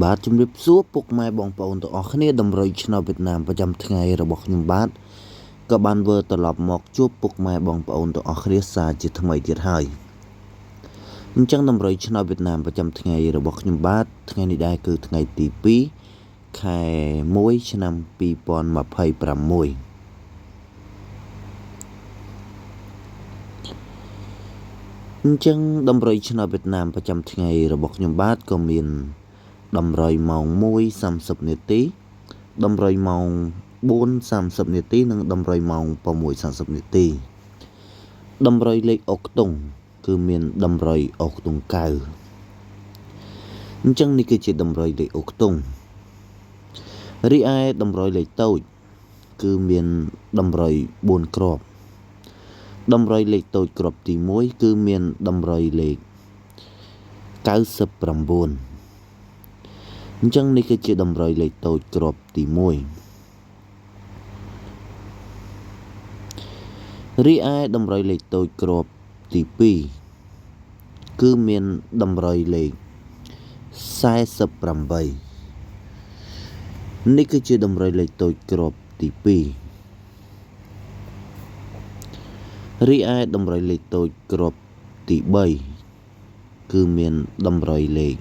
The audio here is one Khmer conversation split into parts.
បាទជំរាបសួរពុកម៉ែបងប្អូនទាំងអស់គ្នាតម្រុយឆ្នោតវៀតណាមប្រចាំថ្ងៃរបស់ខ្ញុំបាទក៏បានវិលត្រឡប់មកជួបពុកម៉ែបងប្អូនទាំងអស់គ្នាសាជាថ្មីទៀតហើយអញ្ចឹងតម្រុយឆ្នោតវៀតណាមប្រចាំថ្ងៃរបស់ខ្ញុំបាទថ្ងៃនេះដែរគឺថ្ងៃទី2ខែ1ឆ្នាំ2026អញ្ចឹងតម្រុយឆ្នោតវៀតណាមប្រចាំថ្ងៃរបស់ខ្ញុំបាទក៏មានតម្រុយម៉ោង1:30នាទីតម្រុយម៉ោង4:30នាទីនិងតម្រុយម៉ោង6:30នាទីតម្រុយលេខអុកតុងគឺមានតម្រុយអុកតុង9អញ្ចឹងនេះគឺជាតម្រុយលេខអុកតុងរីឯតម្រុយលេខតូចគឺមានតម្រុយ4គ្រាប់តម្រុយលេខតូចគ្រាប់ទី1គឺមានតម្រុយលេខ99អញ្ចឹងនេះគឺជាតម្រុយលេខតូចគ្រាប់ទី1រីឯតម្រុយលេខតូចគ្រាប់ទី2គឺមានតម្រុយលេខ48នេះគឺជាតម្រុយលេខតូចគ្រាប់ទី2រីឯតម្រុយលេខតូចគ្រាប់ទី3គឺមានតម្រុយលេខ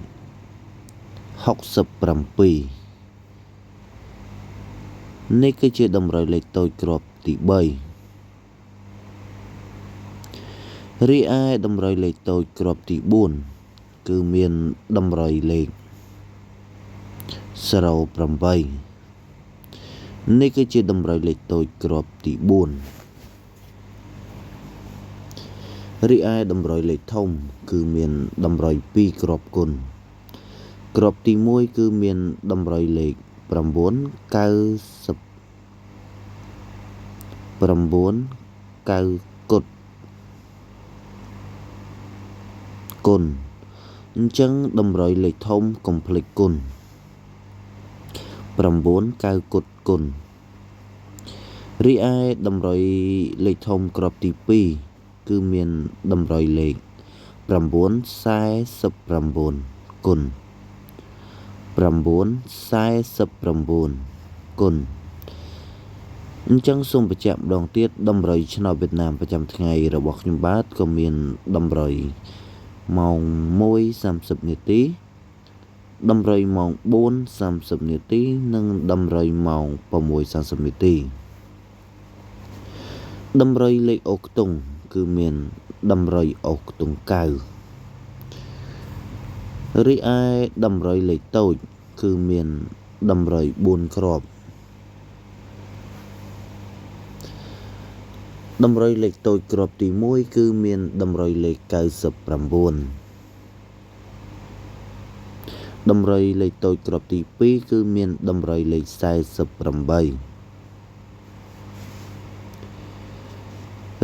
67នេះគឺជាតម្រុយលេខតូចគ្រាប់ទី3រីឯតម្រុយលេខតូចគ្រាប់ទី4គឺមានតម្រុយលេខ08នេះគឺជាតម្រុយលេខតូចគ្រាប់ទី4រីឯតម្រុយលេខធំគឺមានតម្រុយ2គ្រាប់គុណគ្រាប់ទី1គឺមានតម្រុយលេខ9 99 9គុតគុណអញ្ចឹងតម្រុយលេខធំកុំភ្លេចគុណ9 9គុតគុណរីឯតម្រុយលេខធំគ្រាប់ទី2គឺមានតម្រុយលេខ9 49គុណ9 49គុណអញ្ចឹងសូមបញ្ជាក់ម្ដងទៀតតម្រុយឆ្នោតវៀតណាមប្រចាំថ្ងៃរបស់ខ្ញុំបាទក៏មានតម្រុយម៉ោង1:30នាទីតម្រុយម៉ោង4:30នាទីនិងតម្រុយម៉ោង6:30នាទីតម្រុយលេខអូខ្ទង់គឺមានតម្រុយអូខ្ទង់9រីឯតម្រុយលេខតូចគឺមានតម្រុយ4គ្រាប់តម្រុយលេខតូចគ្រាប់ទី1គឺមានតម្រុយលេខ99តម្រុយលេខតូចគ្រាប់ទី2គឺមានតម្រុយលេខ48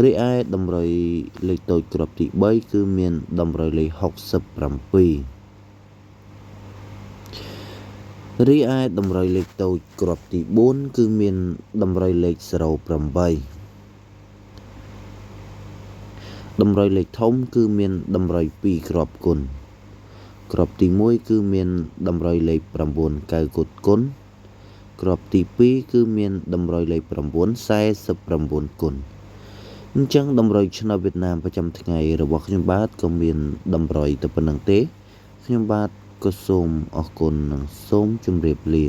រីឯតម្រុយលេខតូចគ្រាប់ទី3គឺមានតម្រុយលេខ67រីឯតម្រុយលេខតូចគ្រាប់ទី4គឺមានតម្រុយលេខ08តម្រុយលេខធំគឺមានតម្រុយ2គ្រាប់គុណគ្រាប់ទី1គឺមានតម្រុយលេខ9 9គុតគុណគ្រាប់ទី2គឺមានតម្រុយលេខ9 49គុណអញ្ចឹងតម្រុយឆ្នោតវៀតណាមប្រចាំថ្ងៃរបស់ខ្ញុំបាទក៏មានតម្រុយតែប៉ុណ្្នឹងទេខ្ញុំបាទក៏សូមអរគុណនិងសូមជម្រាបលា